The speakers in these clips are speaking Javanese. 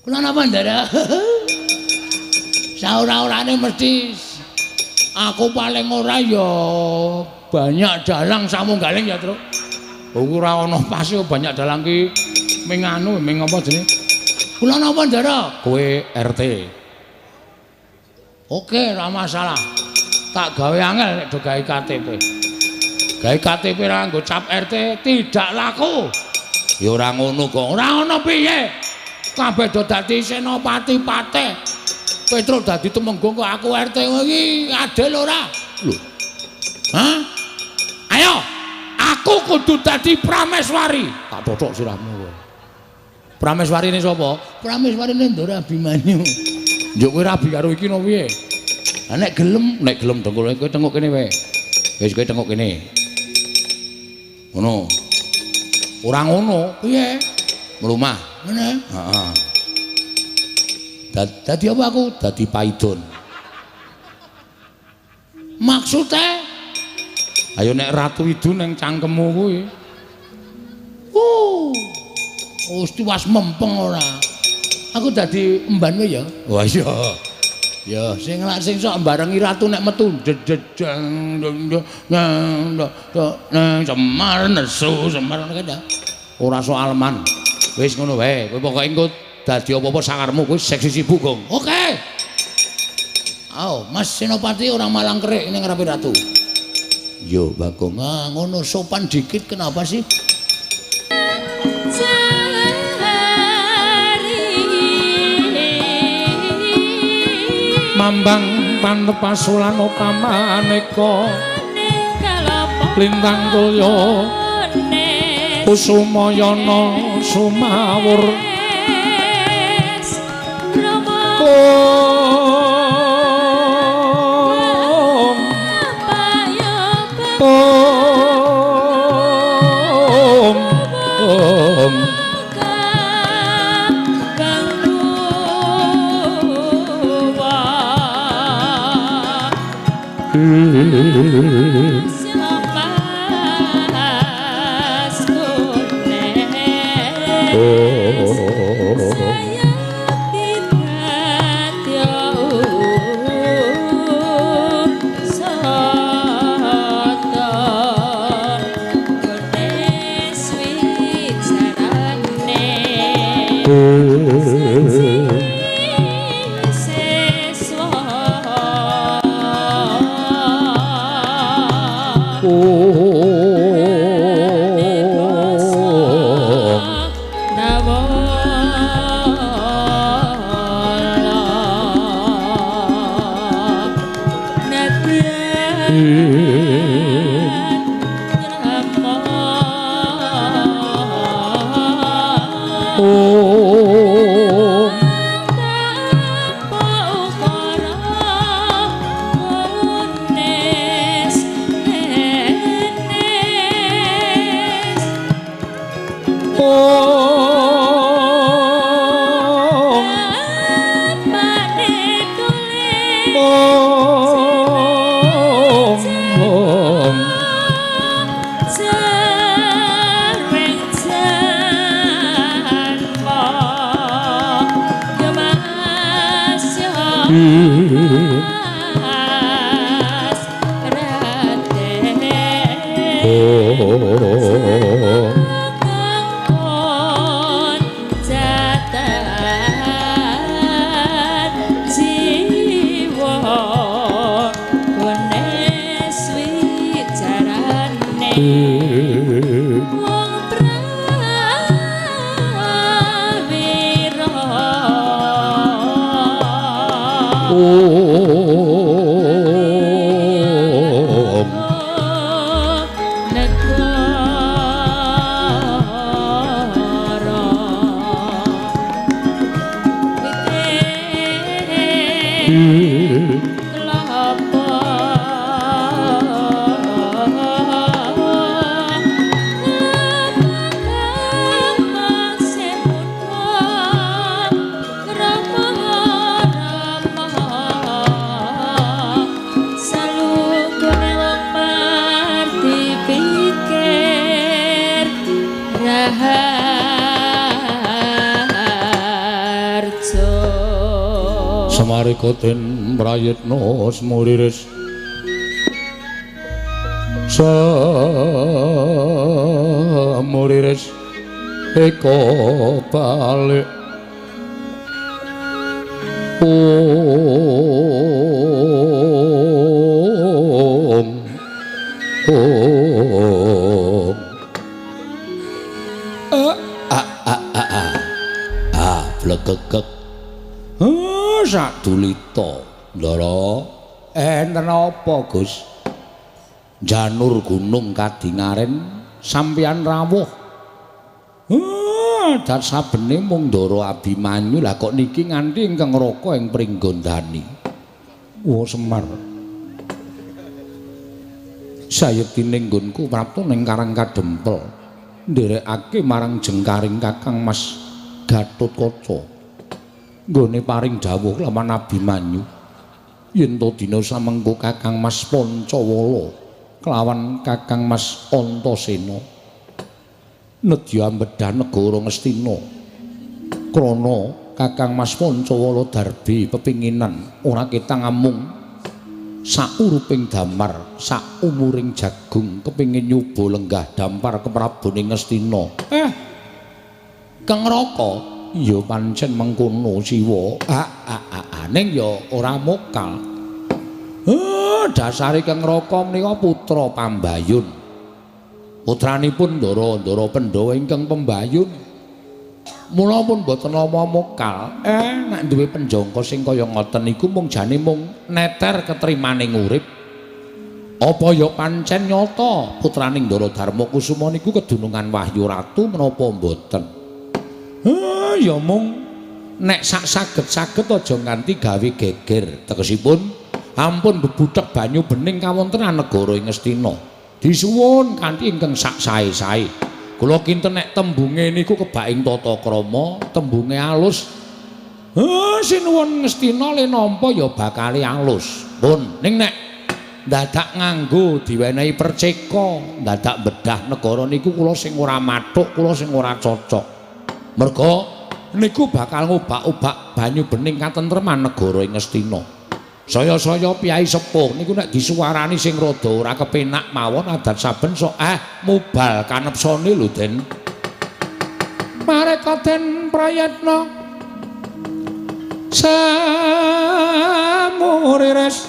Kula napa, Ndara? Saora-orane mesti aku paling ora ya banyak dalang samunggaling ya, Truk. Ora ana pas banyak dalang ki ming anu ming apa jenenge? Kula napa, Ndara? Kowe RT. Oke, ora masalah. Tak gawe angel nek do gawe KTP. Gawe KTP ra nggo cap RT tidak laku. Ya ora ngono kok. Ora ngono piye? Kabeh do dadi senopati patih. Petruk dadi temenggung kok aku RT iki adil ora? Lho. Hah? Ayo, aku kudu dadi Prameswari. Tak totok sirahmu kowe. Prameswarine sapa? Prameswarine Ndara Abimanyu. Njuk kowe rabi karo iki no piye? Lah nek gelem dengkul kowe tengok kene wae. Wis kowe tengok kene. Ngono. Ora ngono, piye? Mlumah. Ngene. Heeh. Dadi apa aku? Dadi paidon. Maksude? Ayo nek Ratu Idu ning cangkemmu kuwi. Wis tiwas mempeng ora. Aku dadi emban kowe ya. Wah iya. Ya sing lak sing sok barengi ratu nek metu jededeng nang Semar nesu Semar ngono kae. Ora soal man. Wis ngono wae, kowe pokoke engko dadi apa-apa sakarmu kowe seksi sibuk, Gong. Oke. Ayo, Mas Senopati ora malang kerik ning ngarepe ratu. Yo, Bagong. Ah, ngono sopan dikit kenapa sih? Mambang panepasulan pamaneka lintang tulya kusumayana sumawur om om om Raharjo. Semarika den prayitna semuriris semuriris eka balik om om a a a a a blegegeg sadulita ndara enten apa Gus? Janur gunung kadingaren sampeyan rawuh. Dat sabene mung Ndara Abimanyu lah kok niki nganti ingkang raka ing Pringgondani. Oh Semar. Sayektine nggonku prapta ning Karang Kadempel nderekake marang jengkaring Kakang Mas Gatotkaca. Nggone paring dawuh lawan Abimanyu yen to dina samengko Kakang Mas Pancawala kelawan Kakang Mas Antasena nedya ambedah negara Ngastina krana Kakang Mas Pancawala darbi pepinginan ora ketang amung sauruping damar saumuring jagung kepingin nyoba lenggah dampar keprabone Ngastina. Kang Raka ya pancen mengkono Siwa. Ning ya ora mokal. Dasare Kang Raka menika putra Pambayun. Putranipun Ndara-ndara Pandhawa ingkang Pembayun. Mula pun mboten nama mokal. Nek duwe penjangka sing kaya ngoten niku mung jane mung neter ketrimane urip. Apa ya pancen nyata putrane Ndara Darma Kusuma niku kedunungan Wahyu Ratu menapa mboten? Ya mung nek sak saged-saged aja nganti gawe geger. Tegesipun ampun bebuthek banyu bening kawontenan negara ing Ngastina. Disuwun kanthi ingkang sak sae-sae. Kula kinten nek tembunge niku kebak ing tata krama, tembunge alus. Sinuwun Ngastina le nampa ya bakale alus. Pun ning nek dadak nganggo diwenehi perceka, dadak bedah negara niku kula sing ora mathuk, kula sing ora cocok. Merga niku bakal ngobak-obak banyu bening katentreman negara ing Ngastina. Saya-saya piyai sepuh niku nek disuwarani sing rada ora kepenak mawon adat saben sok mubal kanepsane lho Den. Mareka den prayatna samurires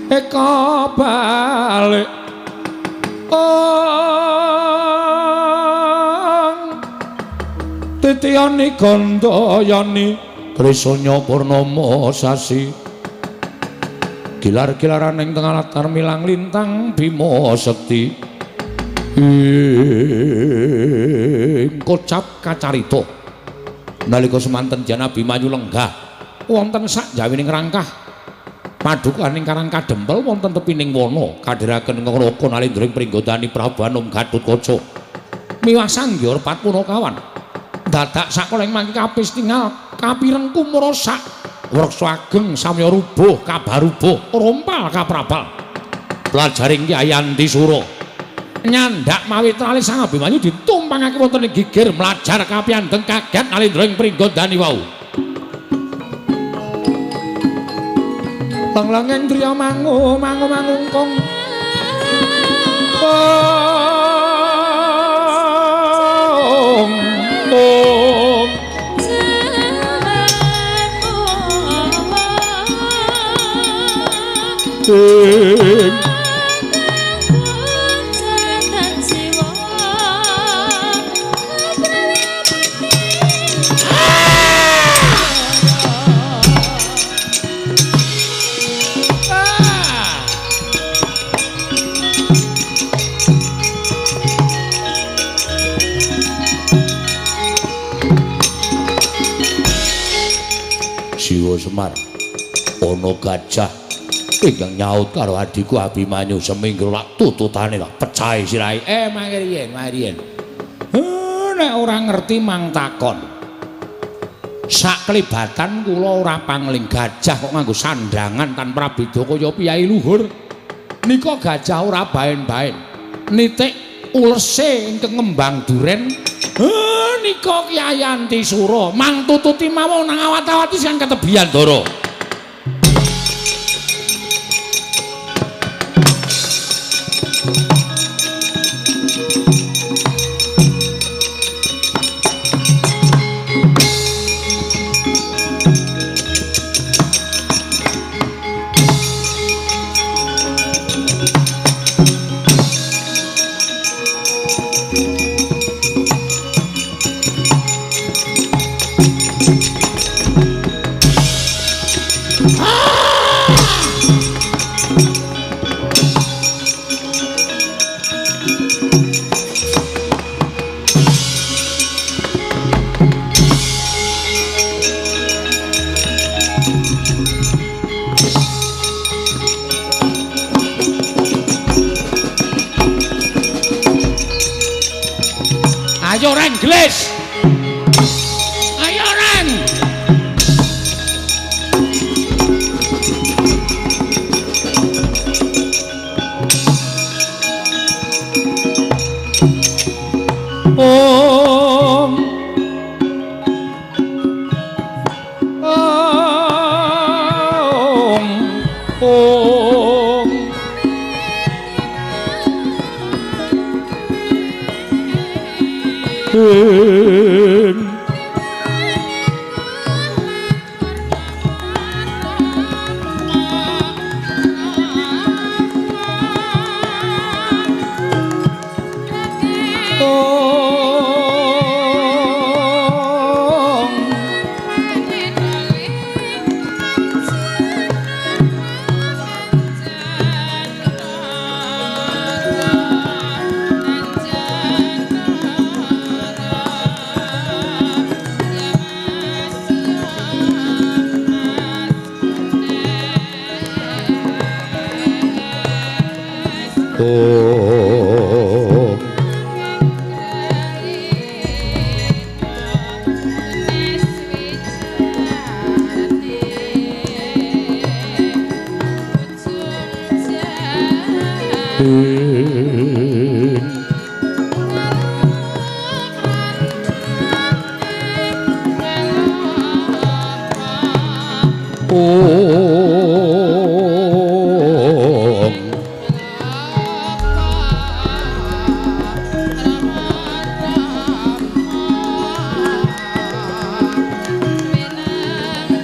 eka balik titiyani gandayani Krisanya purnama sasi gilar-gilaran ing tengah latar milang lintang Bima Sekti ing kocap kacarita nalika semanten Jan Abimanyu lenggah wonten sak jawining rangkah padukaning Karang Kadempel wonten tepining wana kadheraken ngraka nalindra ing Pringgondani Prabu Anom Gatotkaca miwah sanghyar Patpunakawan dadak sakoling mangke kapis tingal kapireng kumara sak wreksa ageng samya rubuh kabarubuh rompal kaprabal pelajaring Kyai Antisura nyandak mawi trale Sang Abimanyu ditumpangake wonten ing gigir mlajar kapiyandeng kaget nalindra ing Pringgondani wau. Lenglenging driya mangu mangu mangungkung om om Siwa Semar ana gajah ingkang nyaut karo adhiku Abimanyu seminggu lak tututane lak pecahe sirahe. Mangke riyen, mangke riyen. Nek ora ngerti mang takon. Saklibatan kula ora pangling gajah kok nganggo sandangan tanpa prabeda kaya piyai luhur. Nika gajah ora baen-baen. Nitik ulese ingkang ngembang duren. Nika Kyai Antisura mang tututi mawon nang awat-awati sing ketebian Ndara. Inggris. Ayo Reng. Om Om Om Ing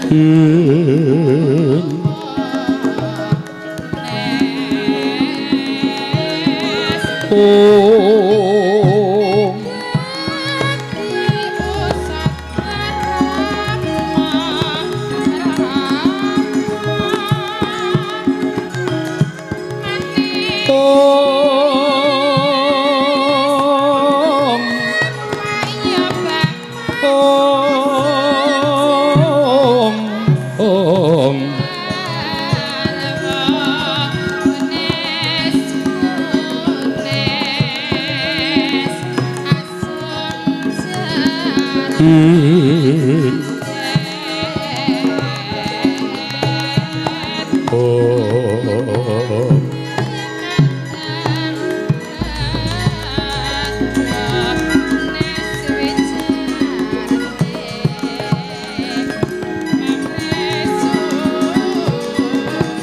Om Om Ing Om Ing Om Om Om Om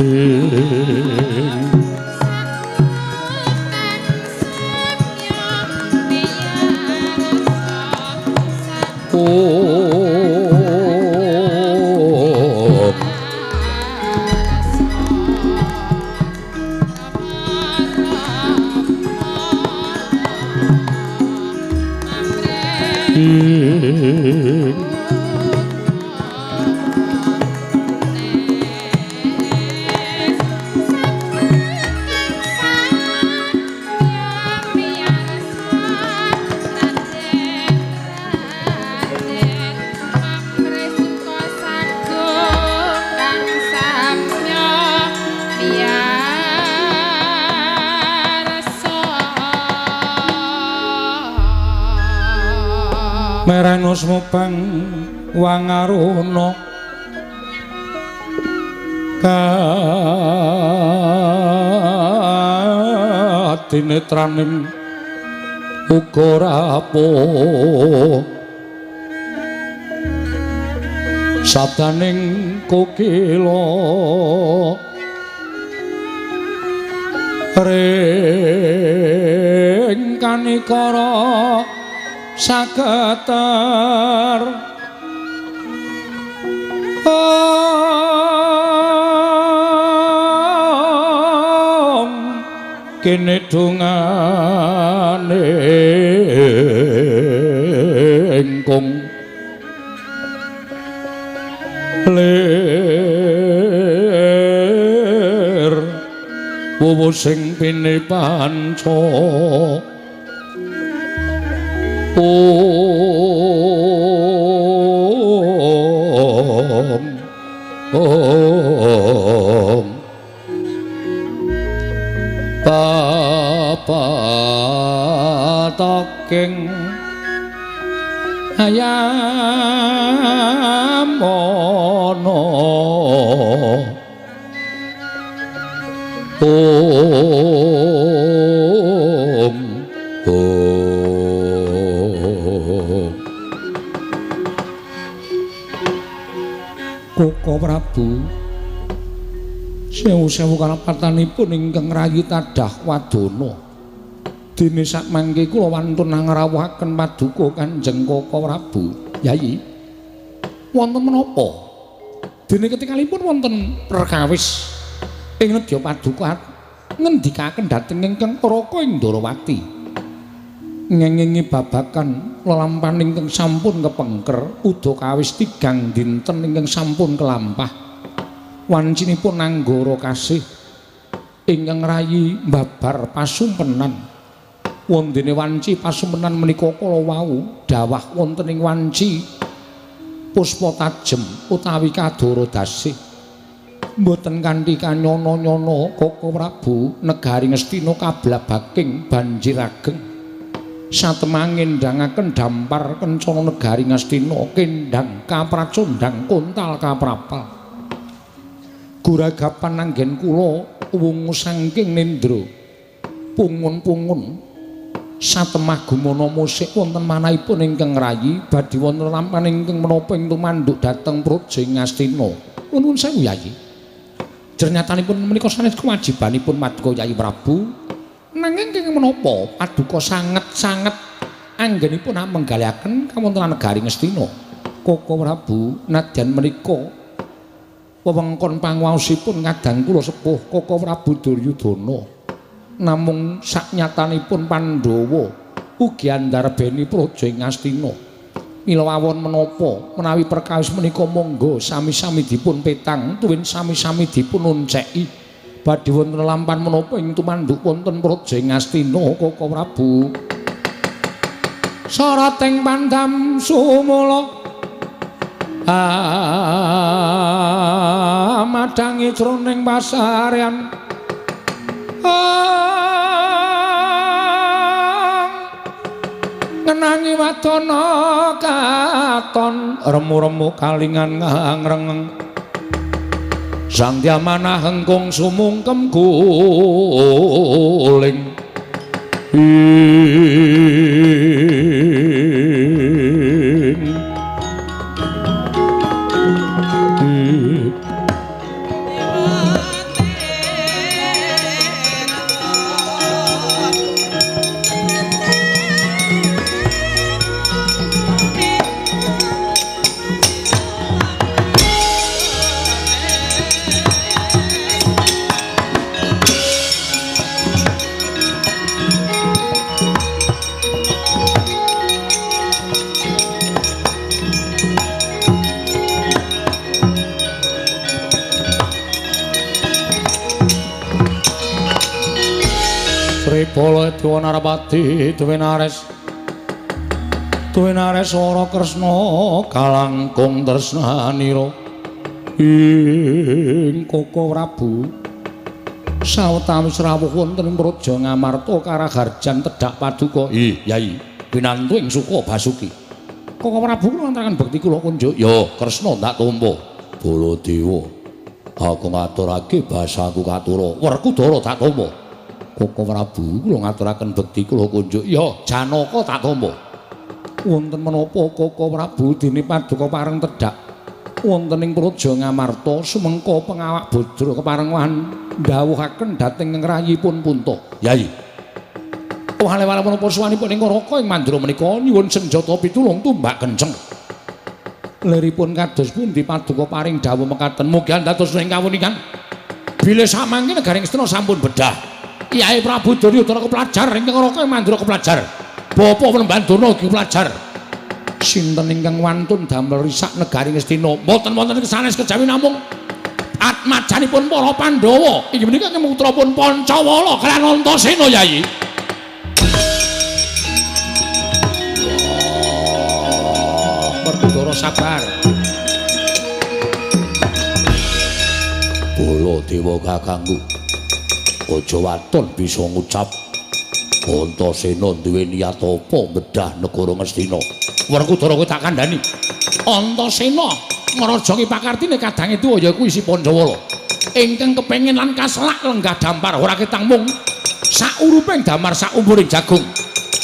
Ing Om Ing Om Ing Merenus mupang wangaruna kadinetraning uga rapuh sabdaning kokila ring kanikara saketer Om kene dungane ingkung lir wuwu sing pinipanca Om Om Papataking Ayam ana Om Om Koko Prabu sewu-sewu kalapatanipun ingkang rayi tadah wadana dene sakmangke kula wantun ngrawuhaken paduka Kanjeng Koko Prabu. Yayi, wonten menapa? Dene ketikalipun wonten perkawis ing nedya paduka ngendikaken dhateng ingkang Raka ing Ndarawati ngengingi babakan lelampahan ingkang sampun kepengker udakawis 3 dinten ingkang sampun kelampah. Wancinipun anggara kasih ingkang rayi babar pasumpenan. Wondene wanci pasumpenan menika kala wau dawah wonten ing wanci puspa tajem utawi kadara dasih. Mboten kanthi kanyana-nyana Koko Prabu negari Ngastina kablabaking banjir ageng. Satemah ngendangaken dampar kencana negari Ngastina kendang kapracondang kontal kaprapal. Guragapan anggen kula wungu saking nendra pungun-pungun satemah gumana musik wonten manahipun ingkang rayi badhe wonten lampahan ingkang menapa ing tumanduk dhateng Praja Ngastina. Nuwun sewu Yayi. Jernyatanipun menika sanes kewajibanipun Paduka Yayi Prabu, nanging kenging menapa paduka sanget-sanget anggenipun menggalihaken kawontenan negari Ngastina. Koko Prabu nadyan menika wewengkon panguwaosipun kadang kula sepuh Koko Prabu Duryudana, namung saknyatanipun Pandhawa ugi andarbeni Praja Ngastina. Mila wawon menapa menawi perkawis menika monggo sami-sami dipun petang tuwin sami-sami dipun onceki badhe wonten lampahan menapa ing tumanduk wonten Praja Ngastina Koko Prabu. Sarating pandam sumula madangi jroning pasarean ngenangi wadana katon remu-remu kalingan ngrengeng sang diamanah hengkung sumungkem guling. Bala Dewa Narapati Duwinares Duwinares ora Kresna kalangkung tresnanira ing Koko Prabu sawetawis rawuh wonten ing Praja Ngamarta karaharjan tedhak paduka. Ih Yayi pinantu ing suka basuki. Koko Prabu kula ngantaraken bekti kula kunjuk. Ya Kresna ndak tampa. Baladewa aku ngaturake basaku katura Werkudara tak tampa. Koko Prabu kula ngaturaken bekti kula kunjuk. Ya Janaka tak tampa. Wonten menapa Koko Prabu dene paduka pareng tedhak wonten ing Praja Ngamarta sumengko pengawak bodra keparengan ndhawuhaken dhateng rayipun Punta. Yayi. Wale-wale menapa suwanipun ing Raka ing Mandura menika nyuwun senjata pitulung tumbak kenceng. Liripun kados pundi paduka paring dawuh mekaten mugi dados ing kawuningan bilih samangke negari Ngastina sampun bedah. Kyai Prabu Duryudana kepelajar ingkang Raka ing Mandura kepelajar. Bapa Penemban Durna ugi kepelajar. Sinten ingkang wantun damel risak negari Ngastina? Mboten wonten sanes kejawi namung atmajanipun para Pandhawa. Inggih menika putrapun Pancawala kaliyan Antasena Yayi. Werkudara sabar. Baladewa kakangku. Aja waton bisa ngucap Antasena duwe niat apa bedah negara Ngastina. Werkudara kowe tak kandhani. Antasena ngraja ki pakartine kadange tuwa ya kuwi si Pancawala. Ingkang kepengin lan kaselak lenggah dampar ora ketang mung sauruping damar saumburing jagung.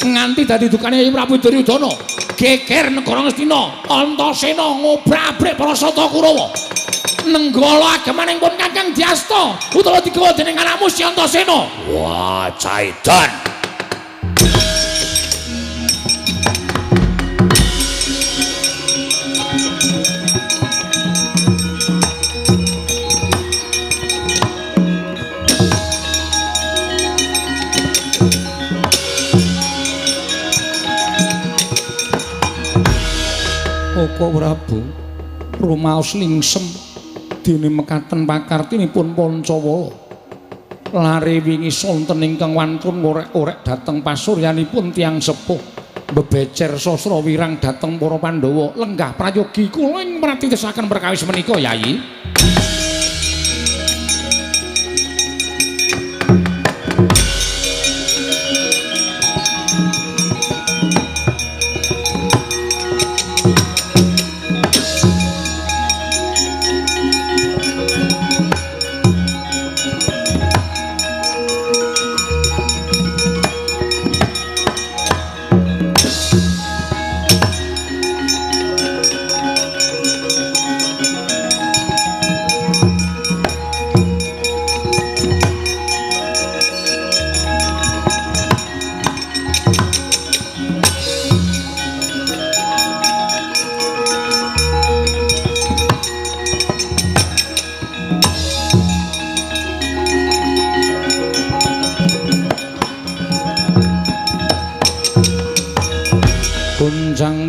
Nganti dadi dukane Yayi Prabu Duryudana. Geger negara Ngastina, Antasena ngobrak-abrik para sata Kurawa. Nenggala agemaning pun Kakang Diasta utawa digawa dening anakmu si Antasena. Wah, caidan. Koko Prabu rumaos lingsem dene mekaten pakartinipun Pancawala. Lare wingi sonten ingkang wantun ngorek-orek dhateng pasuryanipun tiyang sepuh bebecer sastra wirang dhateng para Pandhawa. Lenggah prayogi kula ing pratitisaken perkawis menika Yayi.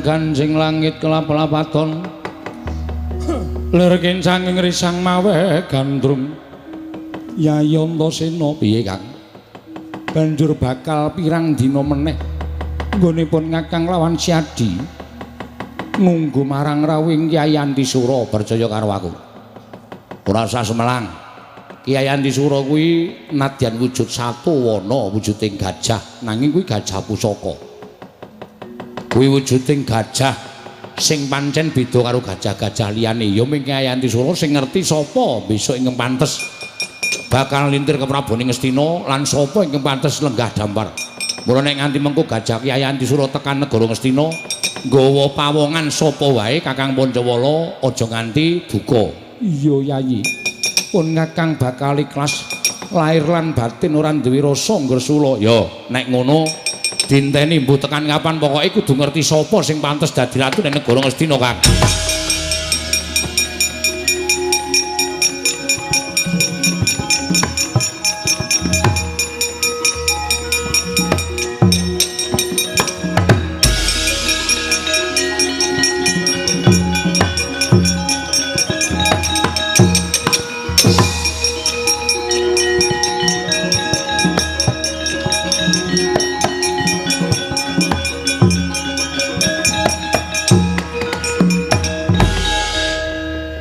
Ganjing langit kelap-lapaton lir kincanging risang mawe gandrung. Yayi Antasena piye Kang? Banjur bakal pirang dina meneh nggonipun Kakang lawan Siadi ngunggu marang rawuhing Kyai Antisura. Percaya karo aku, ora usah semelang. Kyai Antisura kuwi nadyan wujud satu wana wujuding gajah, nanging kuwi gajah pusaka. Kuwi wujuding gajah sing pancen beda karo gajah-gajah liyane. Ya mung Kyai Antisura sing ngerti sapa besok ingkang pantes bakal lintir ke Prabone Ngastina lan sapa ingkang pantes lenggah dampar. Mula nek nganti mengko gajah Kyai Antisura tekan negara Ngastina nggawa pawongan sapa wae Kakang Pancawala aja nganti duka. Iya Yayi, pun Kakang bakal ikhlas lahir lan batin ora duwe rasa ngresula. Ya nek ngono dinteni mbuh tekan kapan pokoke kudu ngerti sapa sing pantes dadi ratu ning negara Ngastina, Kang.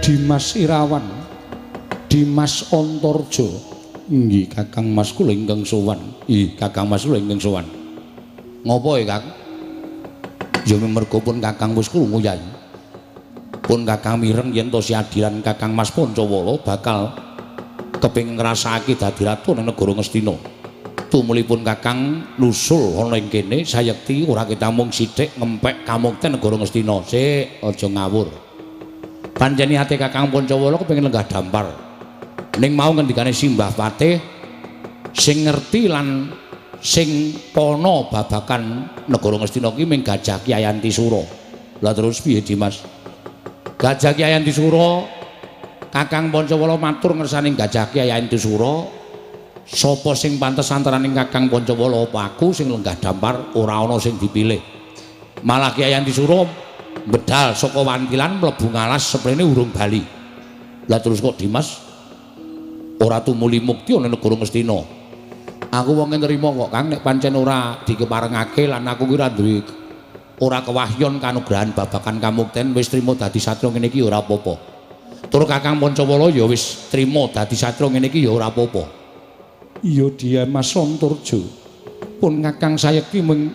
Dimas Irawan, Dimas Antarja. Nggih Kakang Mas kula ingkang sowan. Ih, Kakang Mas kula ingkang sowan. Ngopo ya, Kang? Ya merga pun Kakang wis krungu Yai. Pun Kakang mireng yen to siadilan Kakang Mas Pancawala bakal kepengin ngrasakake dadi ratu ning negara Ngastina. Tumulipun Kakang nusul ana ing kene sayekti ora ketamung sithik ngempek kamukten negara Ngastina. Sik, aja ngawur. Pancen ate Kakang Pancawala kepengin lenggah dampar. Ning mau ngendikane Simbah Patih sing ngerti lan sing pono babakan negara Ngastina ki ming Gajah Kyai Antisura. Lah terus piye Dimas? Gajah Kyai Antisura, Kakang Pancawala matur ngersane Gajah Kyai Antisura, sapa sing pantes antaraning Kakang Pancawala apa aku sing lenggah dampar ora ana sing dipilih. Malah Kyai Antisura bedal saka wantilan mlebu ngalas seprene urung bali. Lah terus kok Dimas ora tumuli mukti ana negara Ngastina? Aku wong nrimo kok Kang, nek pancen ora dikeparengake lan aku ki ora duwe ora kewahyon kanugrahan babagan kamukten, wis trimo dadi satria ngene iki ora apa-apa. Tur Kakang Pancawala ya wis trimo dadi satria ngene iki ya ora apa-apa. Iya Dimas Antarja, pun Kakang sayekti mung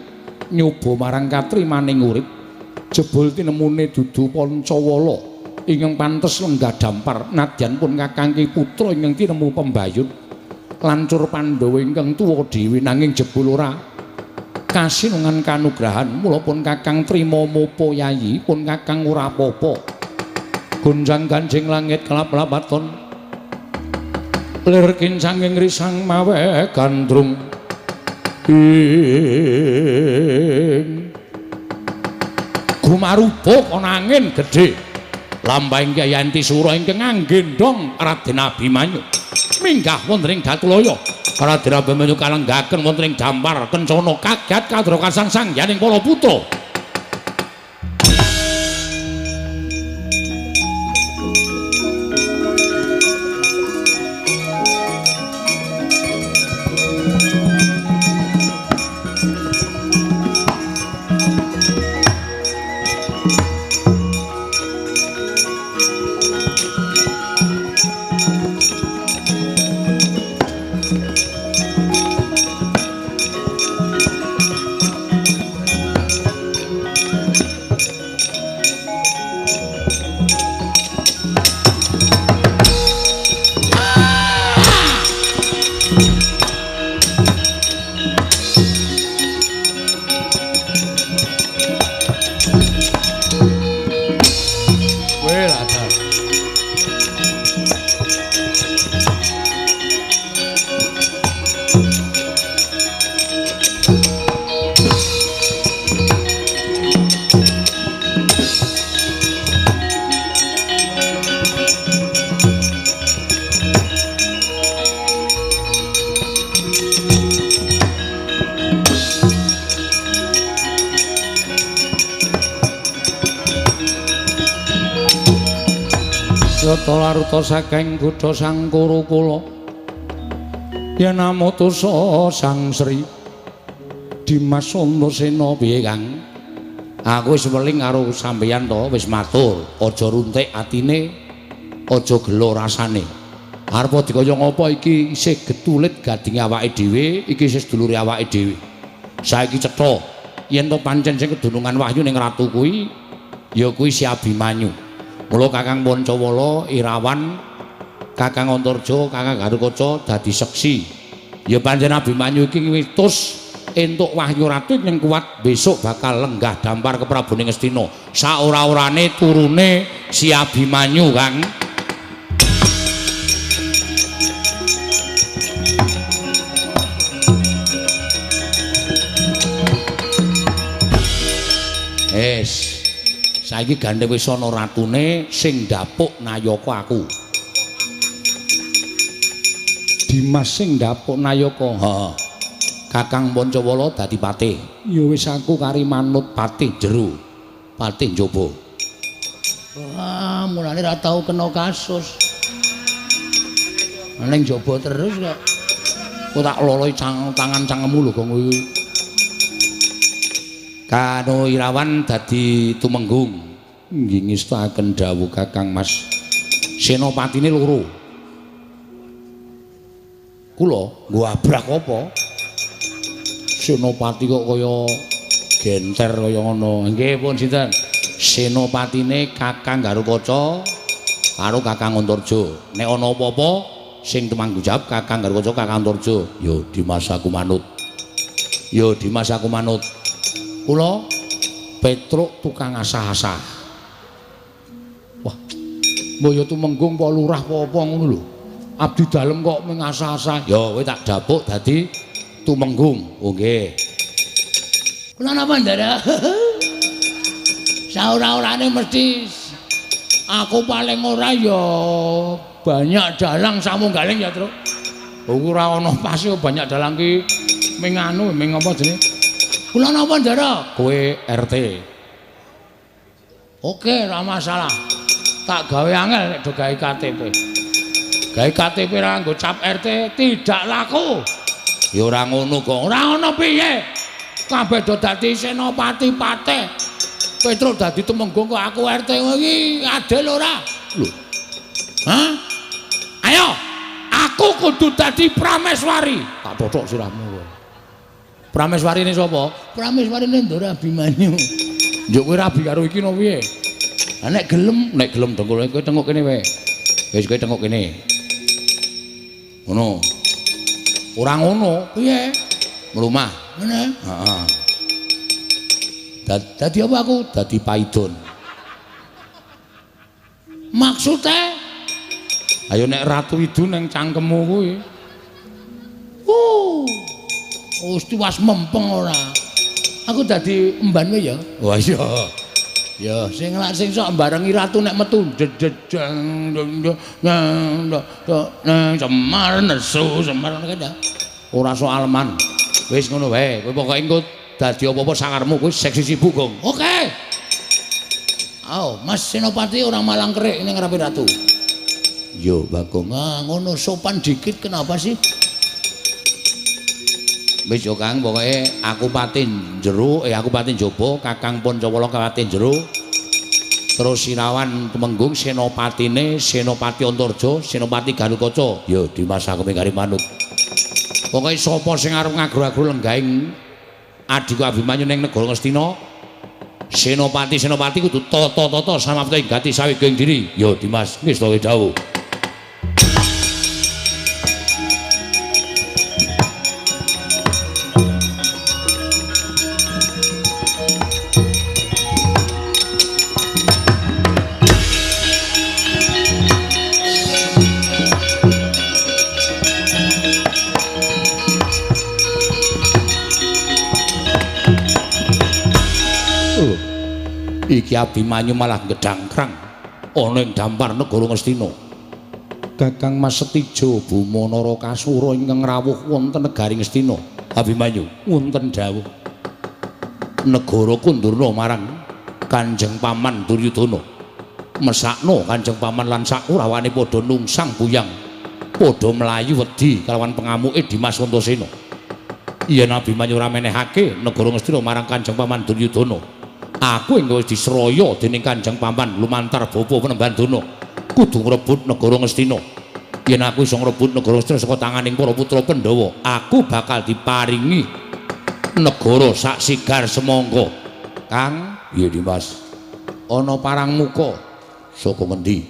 nyoba marang katrimaning urip. Jebul tinemune dudu Pancawala ingkang pantes lenggah dampar nadyan pun Kakang ki putra ingkang tinemu pembayun lancur Pandhawa ingkang tuwa dhewe nanging jebul ora kasinungan kanugrahan. Mula pun Kakang trima mopo yayi, pun Kakang ora apa-apa. Gonjang ganjing langit kelap-lapaton lir kincanging risang mawe gandrung ing gumarubuk ana angin gedhe lampahing Kyai Antisura ingkang anggendhong Raden Abimanyu minggah wonten ing Datulaya. Raden Abimanyu kalenggaken wonten ing dampar kencana kagat kadra kasangsangyaning para putra. Laruta saking kutha Sang Kurukula yen amutusa Sang Sri Dimas Antasena. Piye Kang? Aku wis weling karo sampeyan to, wis matur, aja runtik atine, aja gelo rasane. Arep dikaya ngapa iki isih getulit gadinge awake dhewe, iki isih sedulure awake dhewe. Saiki cetha yen to pancen sing kedunungan wahyu ning ratu kuwi ya kuwi si Abimanyu. Mula Kakang Pancawala, Irawan, Kakang Antarja, Kakang Garukaca dadi seksi. Ya pancen Abimanyu iki witus entuk wahyu ratu ing kuat besok bakal lenggah dampar ke Prabu Ngastina. Saora-orane turune si Abimanyu, Kang. Es. Saiki gandhe wis ana ratune sing ndapuk nayaka aku. Dimas sing ndapuk nayaka. Heeh. Kakang Pancawala dadi patih. Ya wis aku kari manut patih jero, patih njaba. Wah, mulane ra tau kena kasus. Ning njaba terus kok. Kok tak loloi tangan cangkemmu lho kok kuwi. Kano Irawan dadi tumenggung. Nggih ngestakaken dawuh Kakang Mas. Senopatine loro. Kula nggo abrak apa? Senopati kok kaya genter kaya ngono. Nggih pun sinten? Senopatine Kakang Garukaca karo Kakang Antarja. Nek ana apa-apa sing tumanggung jawab Kakang Garukaca, Kakang Antarja. Ya Dimas aku manut. Ya Dimas aku manut. Kula Petruk tukang asah-asah. Wah, mbok ya tumenggung apa lurah apa apa ngono lho. Abdi dalem kok mung asah-asah. Ya kowe tak dapuk dadi tumenggung. Oh nggih. Kula napa Ndara? Saora-orane mesti aku paling ora ya banyak dalang samunggaling ya, Truk. Ora ana pas banyak dalang ki ming anu ming apa jenenge? Kula napa Ndara? Kowe RT. Oke, ora masalah. Tak gawe angel nek do gawe KTP. Gawe KTP ra nggo cap RT tidak laku. Ya ora ngono kok. Ora ngono piye? Kabeh do dadi senopati patih. Petruk dadi tumenggung kok aku RT iki adil ora? Lho. Hah? Ayo, aku kudu dadi Prameswari. Tak totok sirahmu kowe. Prameswarine sapa? Prameswarine Ndara Abimanyu. Njuk kowe rabi karo iki no piye? Lah nek gelem dengkul kowe tengok kene wae. Wis kowe tengok kene. Ngono. Ora ngono, piye? Mlumah. Ngene. Heeh. Dadi apa aku? Dadi paidon. Maksude? Ayo nek Ratu Idu ning cangkemmu kuwi. Wis tiwas mempeng ora. Aku dadi emban wae ya. Wah iya. Ya sing lak sing sok barengi ratu nek metu jededeng Semar nesu Semar ngono ya. Ora soal man. Wis ngono wae. Kowe pokoke engko dadi apa-apa sakarmu kowe seksi sibuk, Gong. Oke. Ayo, Mas Senopati ora malang kerik ning ngarepe ratu. Yo Bagong, ah ngono sopan dikit kenapa sih? Wis yo Kang, pokoke aku patin jero, aku patin jaba, Kakang Pancawala patin jero. Terus Sirawan Temenggung senopatine Senopati Antarja, Senopati Garukaca. Yo Dimas aku mingkari manut. Pokoke sapa sing arep ngagro-agro lenggahing adhiku Abimanyu ning negara Ngastina, senopati-senopati kudu tata-tata samapta ing gati saweging diri. Yo Dimas, wis to dawuh. Iki Abimanyu malah gedangkrang ana ing dampar negara Ngastina. Kakang Mas Setijo Buma Narakasura ingkang rawuh wonten negari Ngastina. Abimanyu wonten dawuh. Negara kundurna marang Kanjeng Paman Duryudana. Mesakno Kanjeng Paman lan sakurawane padha nungsang buyang, padha mlayu wedi kalawan pengamuke Dimas Antasena. Yen Abimanyu ora menehake negara Ngastina marang Kanjeng Paman Duryudana, aku ingkang wis disraya dening Kanjeng Paman lumantar bapa Penemban Dana kudu ngrebut negara Ngastina. Yen aku iso ngrebut negara Ngastina saka tanganing para putra Pandhawa, aku bakal diparingi negara sak sigar semangka. Kang, iya Dimas. Ana parang muka saka ngendi?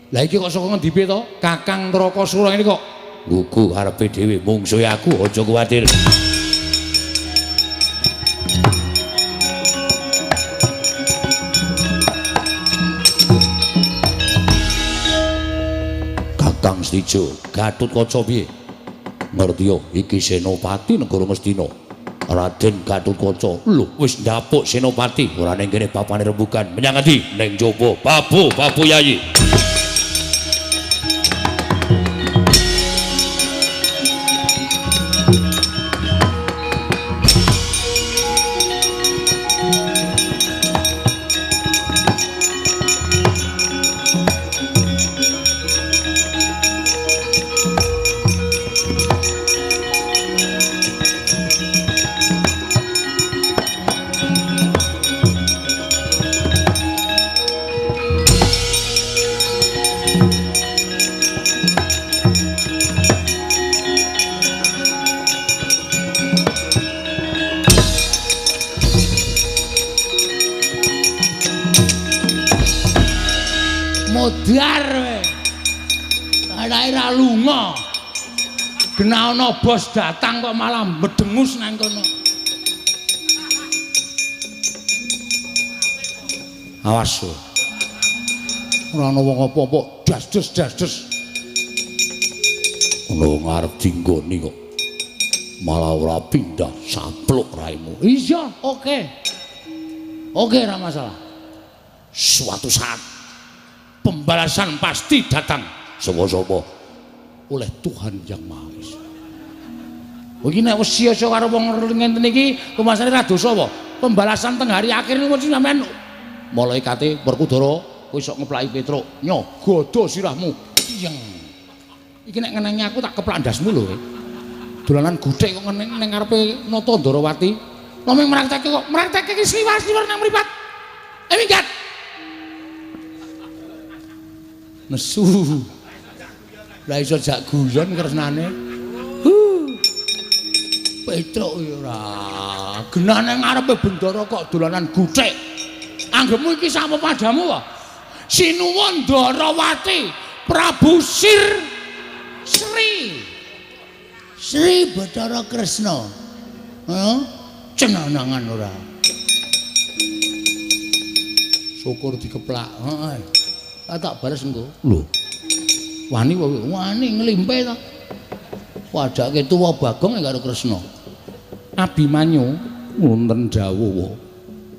Lah iki kok saka ngendi piye to? Kakang Narakasura ini kok nggugu karepe dhewe, mungsuhe aku aja kuwatir. Kakang Setijo, Gatotkaca piye? Ngerti yo, iki Senopati negara Ngastina. Raden Gatotkaca. Lho, wis ndapuk Senopati, ora ning kene bapane rembugan. Menyang ngendi? Ning jaba. Babu, babu Yayi. Modar we. Arake ra lunga. Genah ana bos datang kok malah medengus nang kono. Awas kowe. Ora ana wong apa-apa, das-des das-des. Ono ngarep dinggoni kok. Malah ora pindah sapluk raimu. Iya, oke. Oke, ora masalah. Suatu saat pembalasan pasti datang. Sapa-sapa oleh Tuhan Yang Maha Esa. Iki nek wis sia-sia karo wong ngenten iki rumasane ra dosa apa? Pembalasan teng hari akhir niku mesti sampean malaikate Werkudara kowe sok ngeplaki Petruk, nyo godho sirahmu. Tiyeng. Iki nek ngenengi aku tak keplak ndasmu lho kowe. Dolanan guthik kok ngeneng ning ngarepe Nata Ndarawati. Namung mraktekke kok mraktekke iki sliwar-sliwar nang mripat. Minggat. Nesu. Lah iso jak guyon kresnane. Petruk ya ora. Genah nang ngarepe bendara kok dolanan guthik. Anggepmu iki sapa padamu wae? Sinuwun Ndarawati Prabu Sir Sri Sri Bathara Kresna. Heeh. Cenanangan ora. Syukur dikeplak. Heeh. Tak bales engko. Lho. Wani wae, wani nglimpe ta. Padake tuwa Bagong karo Kresna. Abimanyu wonten dawuh.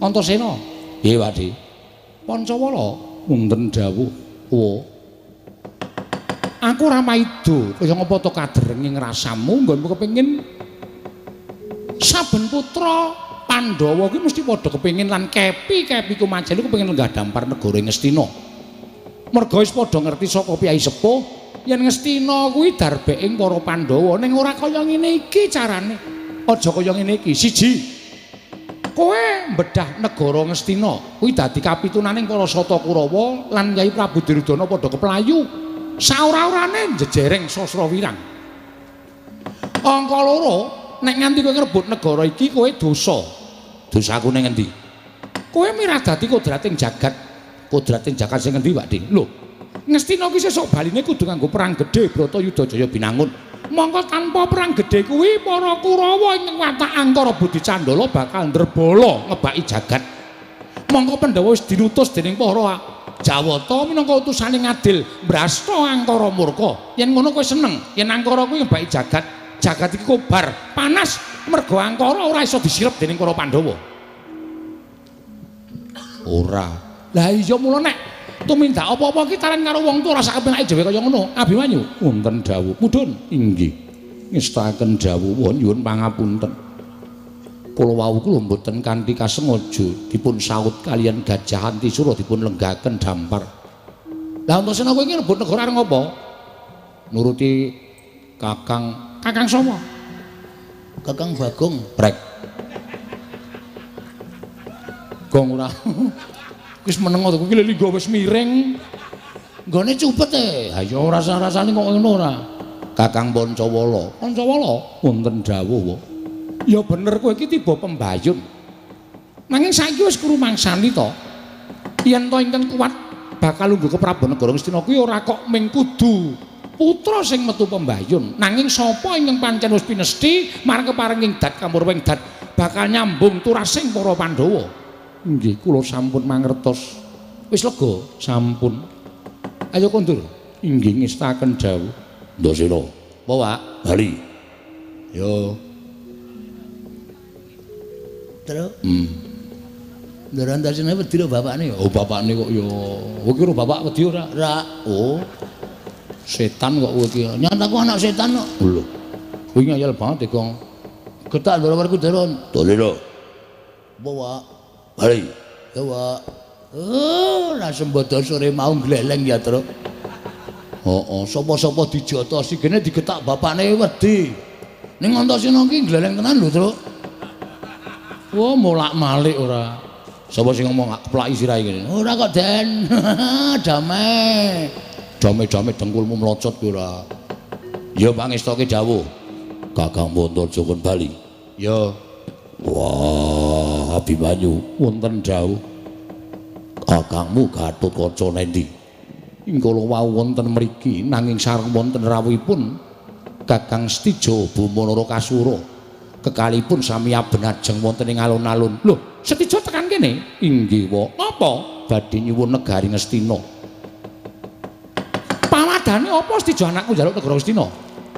Antasena. Piye, Pakde? Pancawala wonten dawuh. Wo. Aku ora maido kaya ngapa to kaderenge ngrasamu nggonmu kepengin saben putra Pandhawa kuwi mesti padha kepengin lan kepi-kepi ku majelu kepengin lenggah dampar negara Ngastina. Merga wis padha ngerti saka piyai sepuh yen Ngastina kuwi darbeking para Pandhawa ning ora kaya ngene iki carane. Aja kaya ngene iki. Siji, kowe mbedah negara Ngastina kuwi dadi kapitunaning para Sata Kurawa lan Kyai Prabu Duryudana padha keplayu. Saora-orane njejereng Sasra Wirang. Angka loro, nek nganti kowe ngrebut negara iki kowe dosa. Dosaku ning endi? Kowe mirah dadi kodrating jagat. Kodrating jagat sing endi, Pak Ding? Lho, Ngastina ki sesuk baline kudu nganggo perang gedhe Bratayuda Jaya Binangun. Mongko tanpa perang gedhe kuwi para Kurawa ing watak Angkara Budi Candala bakal ndrebala ngebaki jagat. Mongko Pandhawa wis dilutus dening para Jawata minangka utusane ngadil mbrasta Angkara murka. Yen ngono kowe seneng, yen Angkara kuwi ngebaki jagat, jagat iki kobar, panas mergo Angkara ora iso disirep dening para Pandhawa. Ora. Lah iya mula nek tumindak apa-apa ki taren karo wong tuwa ora sak kepenake dhewe kaya ngono. Abimanyu wonten dawuh. Mudhun inggih. Ngestakaken dawuh nyuwun pangapunten. Kula wau kula mboten kanthi kasengaja dipun saut kaliyan Gajah Antisura dipun lenggaken dampar. Lah Antasena kowe iki rebut negara arep ngopo? Nuruti Kakang. Kakang sapa? Kakang Bagong. Prek. Gong ora. Wis meneng to kuwi linggo wis miring. Nggone cupet e. Ha ya ora rasane kok ngono ora. Kakang Pancawala. Pancawala wonten dawuh. Ya bener kowe iki tiba pembayun. Nanging saiki wis krumangsani to. Yen to ingkang kuat bakal lungguh ke Prabu Negara Ngastina kuwi ora kok ming kudu putra sing metu pembayun. Nanging sapa ingkang pancen wis pinesti marang keparenging dat kamurwing dat bakal nyambung turasing para Pandhawa. Nggih, kula sampun mangertos. Wis lega, sampun. Ayo kondur. Inggih ngestaken dawuh. Ndasena. Apa, Pak? Bali. Yo. Terus? Ndara Antasena wedi lho bapakne ya. Oh, bapakne kok ya. Kowe iki ora bapak wedi ora? Ora. Oh. Setan kok kowe iki. Nyataku anak setan kok. Lho. Kowe ngayal banget e, Gong. Getak ndara werku daron. Dole lho. Apa, Pak? Bali. Ya, Pak. Oh, ra sembodo sore mau gleleng ya, Truk. Heeh, sapa-sapa dijotosi gene digetak bapakne wedi. Ning Antasena iki gleleng tenan lho, Truk. Wah, molak-malik ora. Sapa sing ngomong keplaki sirahe kene? Ora kok, Den. Damai. Dame-dame dengkulmu mlocot kuwi ora. Ya pangestoke dawuh. Kakang Ponto Jokon Bali. Ya. Wah, Abimanyu wonten dawuh. Kakangmu Gatotkaca nendi? Ingkala wau wonten mriki nanging sareng wonten rawuhipun Kakang Setija Boma Narakasura. Kekalipun sami abenajeng wonten ing alun-alun. Lho, Setija tekan kene? Inggih, Pak. Napa? Badhe nyuwun negari Ngastina. Pawadane apa Setija anakku njaluk negara Ngastina?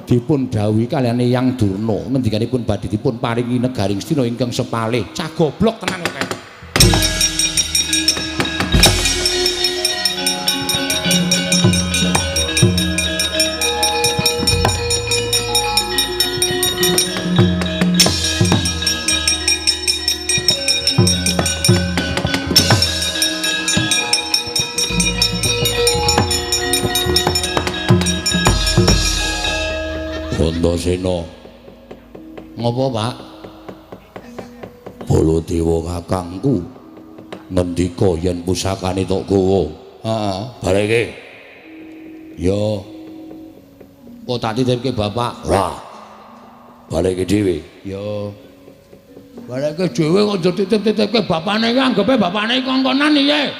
Dipun dawuhi kaliyan Eyang Durna ngendikanipun badhe dipun paringi negari Ngastina ingkang sepalih. Cah goblok tenan kok. Antasena. Ngopo, Pak? Baladewa kakangku ngendika yen pusakane tok gawa. Heeh. Bareke. Ya. Kok tak titipke bapak? Ora. Bareke dhewe. Ya. Balekke dhewe kok njur titip-titipke bapane iki anggepe bapane kongkonan piye?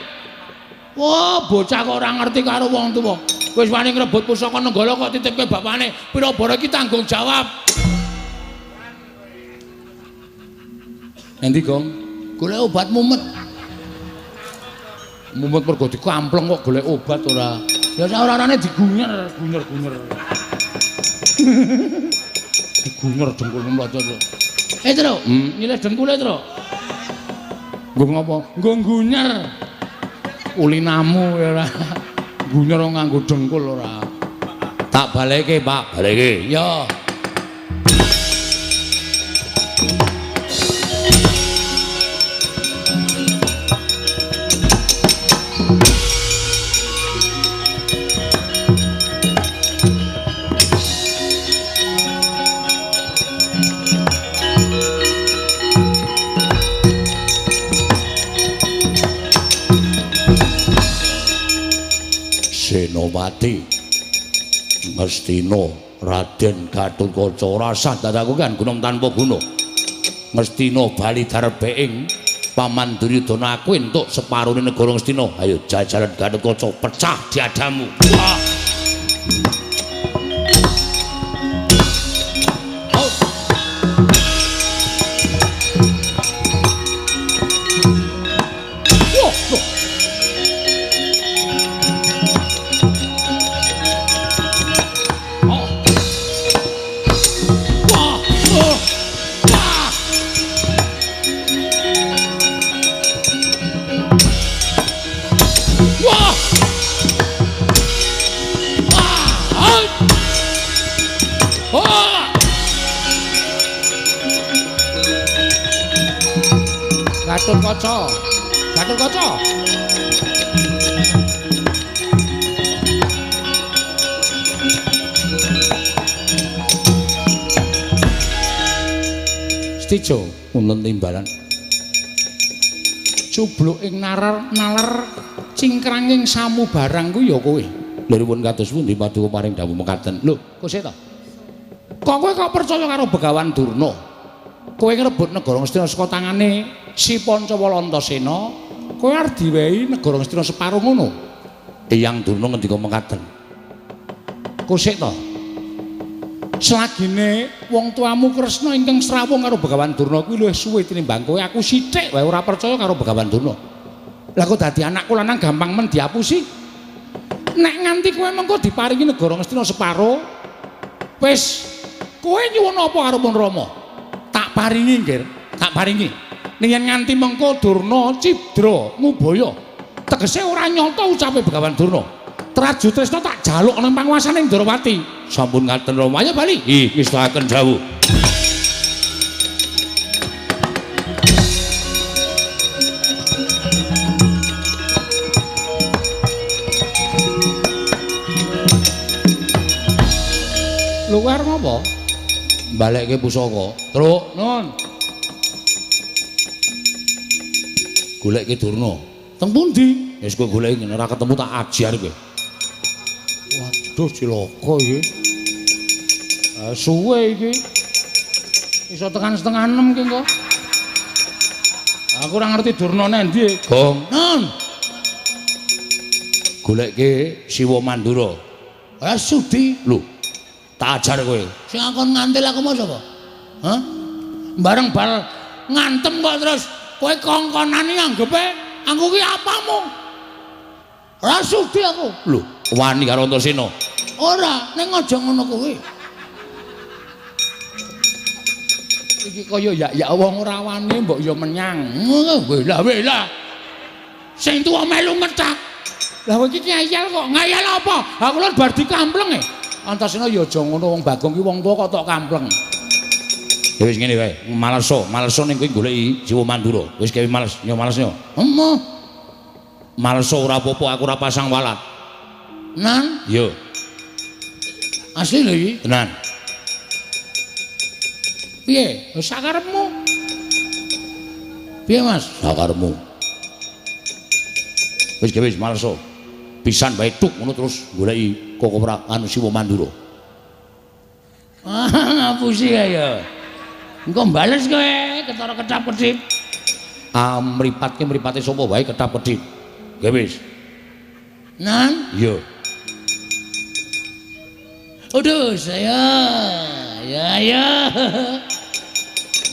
Wah, bocah kok ora ngerti karo wong tuwa. Wis wani ngrebut pusaka Nenggala kok titipke bapane. Pira bara iki tanggung jawab. Endi, Gong? Golek obat mumet. Mumet mergo dikampleng kok golek obat ora. Ya sak ora-orane digunyer, gunyer-gunyer. Digunyer dengkul mlocot. Truk, nyilih dengkule, Truk. Nggo ngopo? Nggo gunyer. Ulinamu ya ora. Gunyer nganggo dengkul ora. Tak baleke, Pak, baleke. Ya. Senopati Ngastina Raden Gatotkaca rasah dadaku kan gunung tanpa guna. Ngastina bali darbeing Paman Duryudana aku entuk separone negara Ngastina. Ayo jajaran Gatotkaca pecah diadamu. Wah. Gatotkaca, Gatotkaca. Stijo wonten timbalan. Cubluk ing nalar nalar cingkranging samubarang kuwi ya kowe. Lha pun kados pundi paduka paring dawuh mekaten. Lho, kok sik to? Kok kowe kok percaya karo Begawan Durna? Kowe ngrebut negara Ngastina saka tangane si Pancawala Antasena, kowe arep diwehi negara Ngastina separo ngono. Eyang Durna ngendika mekaten. Kosik to? Selagine wong tuamu Kresna ingkang srawung karo Begawan Durna kuwi luwih suwe tinimbang kowe, aku sithik wae ora percaya karo Begawan Durna. Lah kok dadi anakku lanang gampang men diapusi. Nek nganti kowe mengko diparingi negara Ngastina separo, wis kowe nyuwun apa karo Pun Rama? Tak paringi, Nggir, tak paringi. Ning yen nganti mengko Durna cidra ngubaya, tegese ora nyata ucape Begawan Durna. Traju Tresna tak jaluk nang panguasane Ndrawati. Sampun ngaten Rama, ayo bali. Ih, ngestakaken dawuh. Lho kowe arep ngopo? Balekke pusaka. Truk, nun. Golekke Durna. Teng pundi? Wis kowe goleki ngene ora ketemu tak ajar kowe. Waduh cilaka iki. Suwe iki. Iso tekan 5:30 iki engko. Aku ora ngerti Durna nendi. Gong. Nun. Golekke Siwa Mandura. Ora sudi. Lho, tak ajar kowe. Sing akon ngantil aku mau sapa? Hah? Bareng bal ngantem kok terus kowe kongkonane anggepe aku ki apamu? Ora sudi aku. Lho, wani karo Antasena. Ora, ning aja ngono kuwi. Iki kaya yak-yak wong ora wani mbok ya menyang. Wela-wela. Sing tuwa melu ngecak. Lah kowe iki ngayal kok. Ngayal apa? Aku lho bar dikampleng e. Antasena ya aja ngono wong Bagong ki wong tuwa kok tok kampleng. Ya wis ngene wae, maleso, maleso ning kowe goleki Siwa Mandura. Wis gawe males, yo males yo. Emoh. Maleso ora apa-apa, aku ora pasang walat. Nan? Yo. Asli lho iki, tenan. Piye? Sakarepmu. Piye, Mas? Sakarepmu. Wis gawe wis maleso. Pisan wae tuk ngono terus goleki Koko anu Siwa Mandura. Ah, ngapusi ya. Engko bales kowe ketara kedap-kedip. Ah mripatke mripate sapa wae kedap-kedip. Nggih wis. Nan? Iya. Aduh, saya. Ya ya.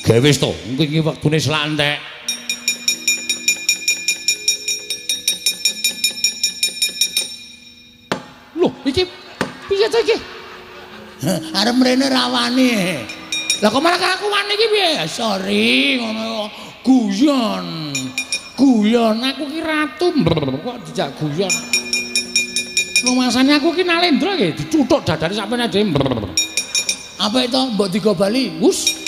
Gawe wis to, engko iki wektune selak entek. Loh, iki piye to iki? Arep mrene ra wani. Lah kok malah aku wani iki piye? Sorry, ngono guyon. Guyon aku ki ratu kok dijak guyon. Rumasane aku ki Nalendra iki dicuthuk dadane sampeyan dhewe. Apa itu mbok digo bali? Wus.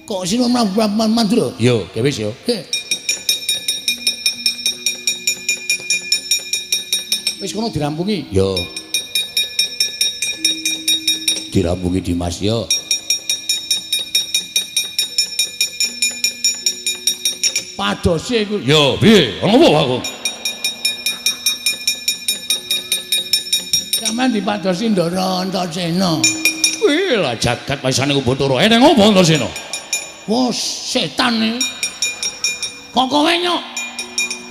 Kok sino Mandura? Yo, ge wis yo. Oke. Wis kono dirampungi. Yo. Dirampungi Dimas yo. Padose iku. Yo, piye? Ana apa aku? Sampeyan dipadosi Ndara Antasena. Kuwi lah jagat waisane Bathara. Eneng apa Antasena? Wah, setan iki. Kok kowe nyok?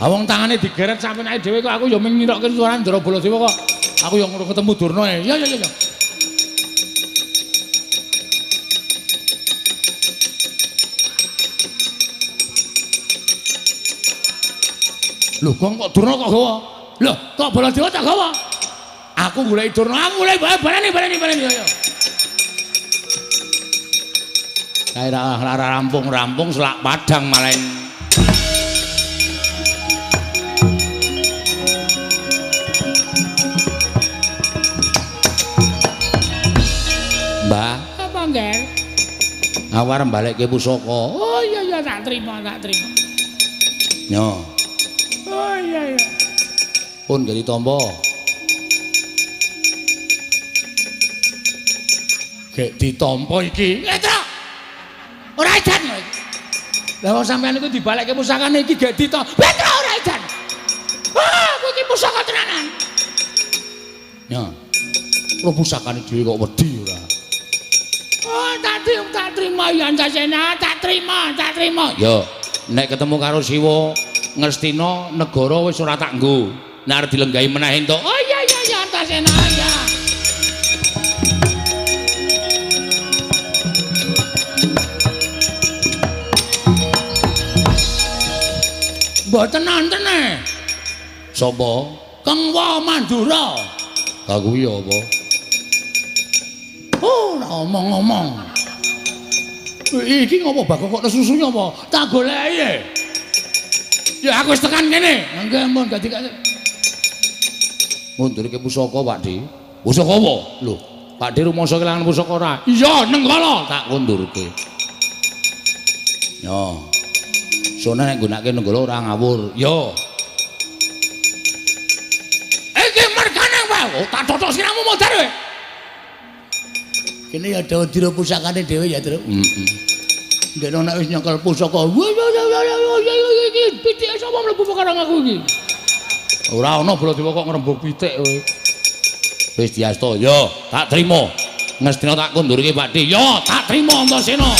Ha wong tangane digeret sampeyan dhewe kok aku ya mung ngirokke suara Ndara Baladewa kok. Aku ya ngono ketemu Durna. Ya ya ya. Lho, kok Durna kok gawa? Lho, kok Baladewa tak gawa? Aku goleki Durna, aku goleki baleni ya. Kae ra rampung-rampung selak padang malah. Mbah, apa ngger? Awar mbalekke pusaka. Oh iya iya tak terima, tak terima. Nyo. Oh iya iya. Pun gak ditampa. Gek ditampa iki. Truk. Ora edan kowe. Lah wong sampean iku dibalekke pusakane iki gek ditampa. Petruk ora edan. Ah, kowe iki pusaka tenanan. Ya. Ora pusakane dhewe kok wedi ora. Oh, tak terima ya Antasena, tak terima, tak terima. Ya, nek ketemu karo Siwa Ngastina negara wis ora tak nggo. Nek arep dilenggahi meneh entuk. Oh iya iya iya Antasena ya. Mboten nonton e. Sapa? Kengwa Mandura. Ha kuwi apa? Oh, ora omong-omong. Iki ngopo Bagong kok nesusu apa? Tak goleki. Ya aku wis tekan kene. Nggih, ampun dadi ngundurke pusaka, Pak Di. Pusaka apa? Lho, Pak Di rumangsa kelangan pusaka ora? Iya, Nenggala tak kundurke. Yo. Sone nek nggunakake Nenggala ora ngawur. Yo. Iki mergane wae. Oh, tak totok siramu modar kowe. Kene ya dira pusakane dhewe ya, Truk. Heeh. Ndekno nek wis nyekel pusaka. Iki pitike sapa mlebu perkara aku iki? Ora ana Baladewa kok ngrembug pitik kowe. Wis diasta, yo, tak trima. Ngastina tak kundurke Pak Di. Yo, tak trima Antasena.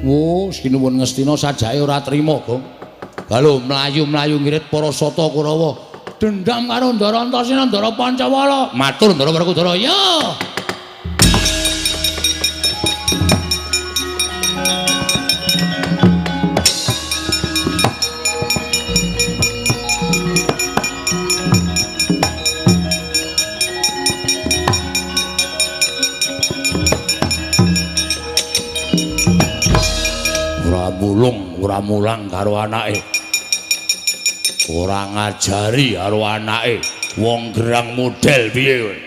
Oh, sinuwun Ngastina sajake ora trima, Gong. Lho mlayu-mlayu ngirit para sata Kurawa. Dendam karo Ndara Antasena, Ndara Pancawala. Matur Ndara Werkudara. Ya. Ora mulung, ora mulang karo anake. Ora ngajari karo anake. Wong gerang model piye kowe?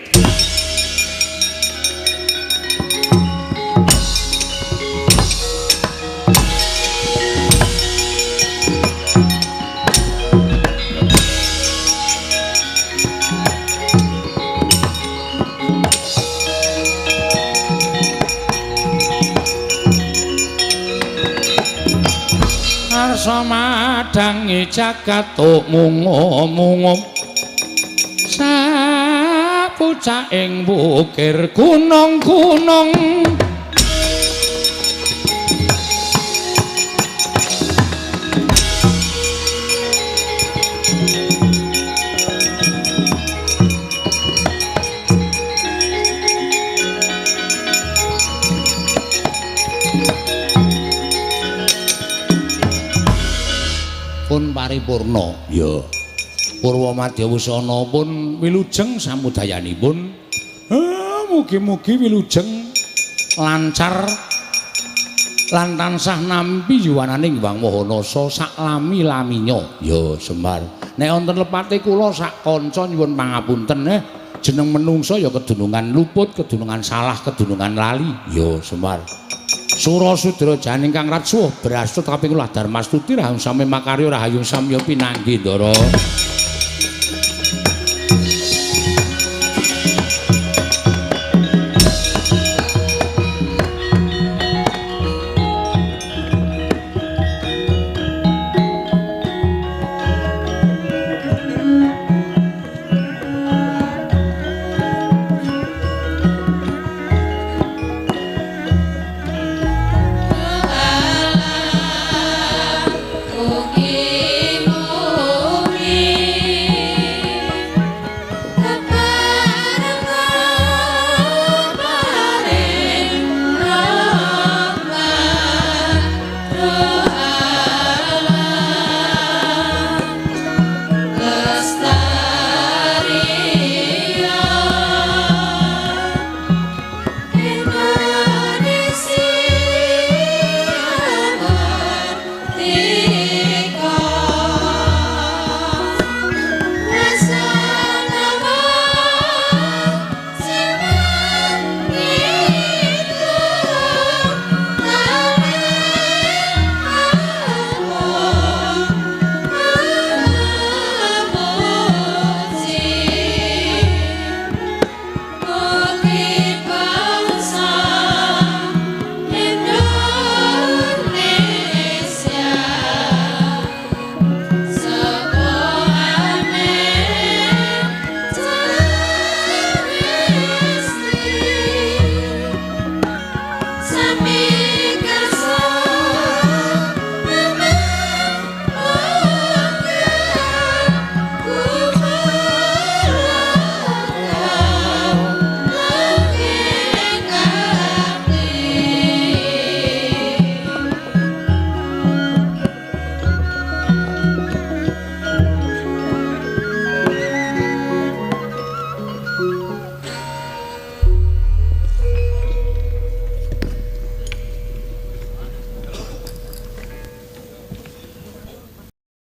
Tansah madhangi jagat mungu-mungu sapucaking wukir gunung-gunung. Pun paripurna ya Purwa Madya Wusana pun wilujeng samudayanipun. Mugi-mugi wilujeng lancar lan tansah nampi yuwananing Hyang Maha sak lami-laminya. Ya Semar, nek wonten lepate kula sak kanca nyuwun pangapunten. Jeneng menungsa ya kedunungan luput, kedunungan salah, kedunungan lali. Ya Semar. Sura sudra janing kang ratsuh brastut kaping kula Darmastuti rahung sami makarya rahayung samya pinanggi ndara.